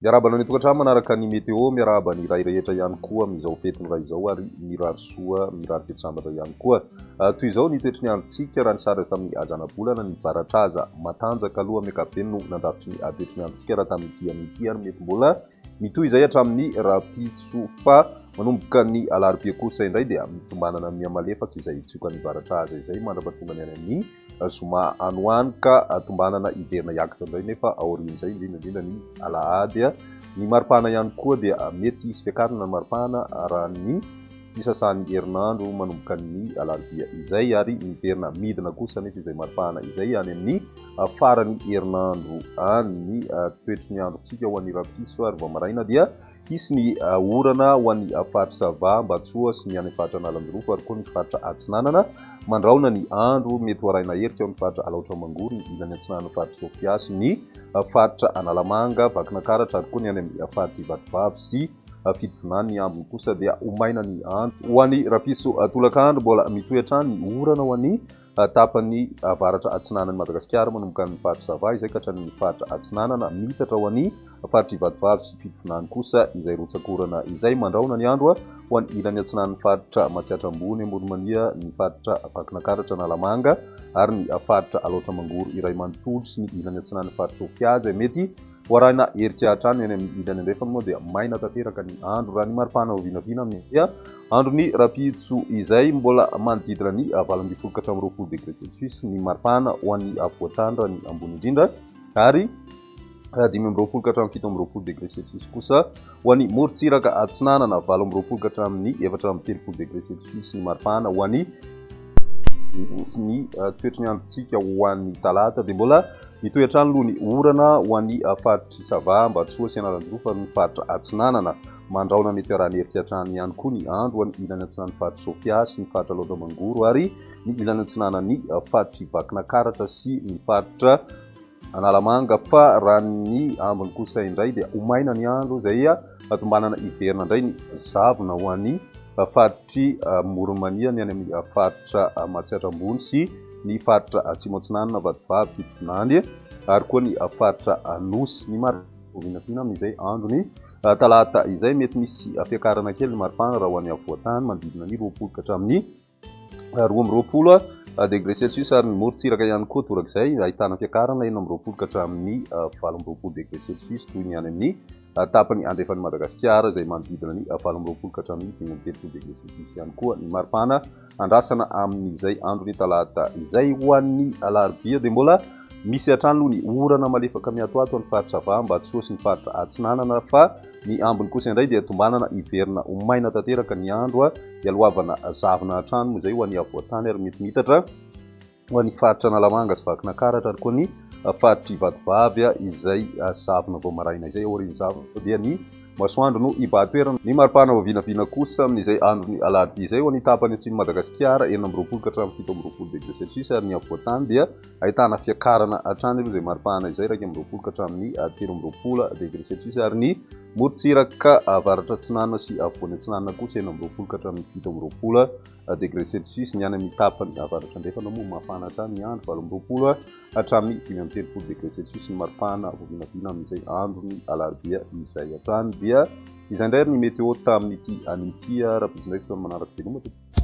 Miarahaba anao any an-tokantrano manaraka ny météo, miarahaba ny ray rehetra ihany koa amin'izao fetin'ny ray izao ary mirary soa, mirary fety sambatra ihany koa. Toy izao ny toetry ny androntsika raha ny sary azo tamin'ny zanabolana, ny varatraza matanjaka aloha amin'ny ankapobeny no nandrafitry ny toetry ny androntsika raha tamin'ity anio ity ary mety mbola mitohy izay hatramin'ny rahampitso fa manomboka ny alarobia kosa indray dia mitombanana mihamalefaka izay tsiokan'ny varatraza izay mandra-pahatongany any amin'ny zoma any ho any ka tombanana hiverina hiakatra indray nefa aorian'izay indrindra indrindra ny alahady. Ny maripana ihany koa dia mety hisy fiakarana ny maripana raha ny fisasan'ny herinandro manomboka ny alarobia izay ary miverina midina kosa nefa izay maripana izay any amin'ny faran'ny herinandro any. Ny toetry ny androntsika ho an'ny rahampitso ary vao maraina dia Hisy ny orana ho an'ny faritra Sava, Ambatsoa sy ny any amin'ny faritra Analanjirofo ary koa ny faritra Atsinanana. Mandrahona ny andro, mety ho arahina herika ao amin'ny faritra Alaotra Mangoro, ny ilany atsinanan'ny faritra Sofia sy ny faritra Analamanga, Vakinankaratra ary koa ny any amin'ny faritr'i Vatovavy sy Fitovinany. Ny ambiny kosa dia ho maina ny andro. Ho an'ny rahampitso tolakandro, mbola mitohy hatrany ny orana ho an'ny tapany avaratra atsinanan'i Madagasikara manomboka any faritra Sava izay ka hatrany faritra Atsinanana, miitatra ho an'ny faritr'i Vatovavy sy Fitovinany kosa izay rotsak'orana izay. Mandrahona ny andro ho an'ny ilany atsinanan'ny faritra Matsiatra Ambony, Amoron'i-Mania, ny faritra Vakinankaratra, Analamanga ary ny faritra Alaotra Mangoro iray manontolo sy ny ilany atsinanan'ny faritra Sofia izay mety Ho arahina herika hatrany any amin'ny ilany andrefana moa dia maina tanteraka ny andro raha ny maripana ho vinavina amin'ny andron'ny rahampitso izay mbola manodidina ny 18 ka hatramin'ny 20 degré celsius ny maripana ho an'ny afovoan-tany raha ny ambony indrindra ary 25 ka hatramin'ny 27 degré celsius kosa ho an'ny morontsiraka atsinanana, 28 ka hatramin'ny 34 degré celsius ny maripana ho an'ny sy ny toetry ny androntsika ho an'ny talata dia mbola mitohy hatrany aloha ny orana ho an'ny faritr'i Sava, Ambatosoa sy Analanjirofo ary ny faritra Atsinanana. Mandrahona mety harahan-herika hatrany ihany koa ny andro ho an'ny ilany atsinanan'ny faritr'i Sofia sy ny faritra Alaotra Mangoro ary ny ilany atsinanan'ny faritr'i Vakinakaratra sy ny faritra Analamanga fa raha ny ambiny kosa indray dia ho maina ny andro izay hatombanana hiverina indray ny zavona ho an'ny faritr'i Moronmania, ny any amin'ny faritra Matsiatra Ambony sy ny faritra Atsimo Atsinanana, Vatovavy, Fitovinany ary koa ny faritra Anosy. Ny mari-vinavina amin'izay andron'ny talata izay mety misy fiakarana kely ny maripana raha ho an'ny afovoan-tany manodidina ny 20 ka hatramin'ny 22 degré celsius ary ny morontsiraka ihany koa torak'izay ahitana fiakarana 26 ka hatramin'ny 28 degré celsius toy ny any amin'ny tapany andrefan'i Madagasikara izay manodidina ny 28 ka hatramin'ny 35 degré celsius ihany koa ny maripana andrasana amin'izay andron'ny talata izay. Ho an'ny alarobia dia mbola misy hatrany aloha ny orana malefaka miatoato any faritra Sava, Ambatosoa sy ny faritra Atsinanana fa ny ambiny kosa indray dia tombanana hiverina ho maina tanteraka ny andro Ialohavana zavona hatrany moa izay ho an'ny afovoan-tany ary mety miitatra ho an'ny faritra Analamanga sy Vakinankaratra ary koa ny faritr'i Vatovavy izay zavona vao maraina izay. Aorian'ny zavona dia ny masoandro no hibahan-toerana. Ny maripana ho vinavina kosa amin'izay andron'ny alarobia izay ho an'ny tapany atsimon'i Madagasikara 26 ka hatramin'ny 27 degré celsius ary ny afovoan-tany dia Ahitana fiakarana hatrany aloha izay maripana izay, 21 ka hatramin'ny 23 degré celsius ary ny morontsiraka avaratra atsinanana sy afovoany atsinanana kosa 26 ka hatramin'ny 27 degré celsius. Ny any amin'ny tapany avaratra andrefana moa mafana hatrany ny andro, 28 hatramin'ny 35 degré celsius ny maripana voavinavina amin'izay andron'ny alarobia izay hatrany. Dia izay indray ary ny météo tamin'ity anio ity. Rahampitso indray fotoana manaraka veloma tompoko.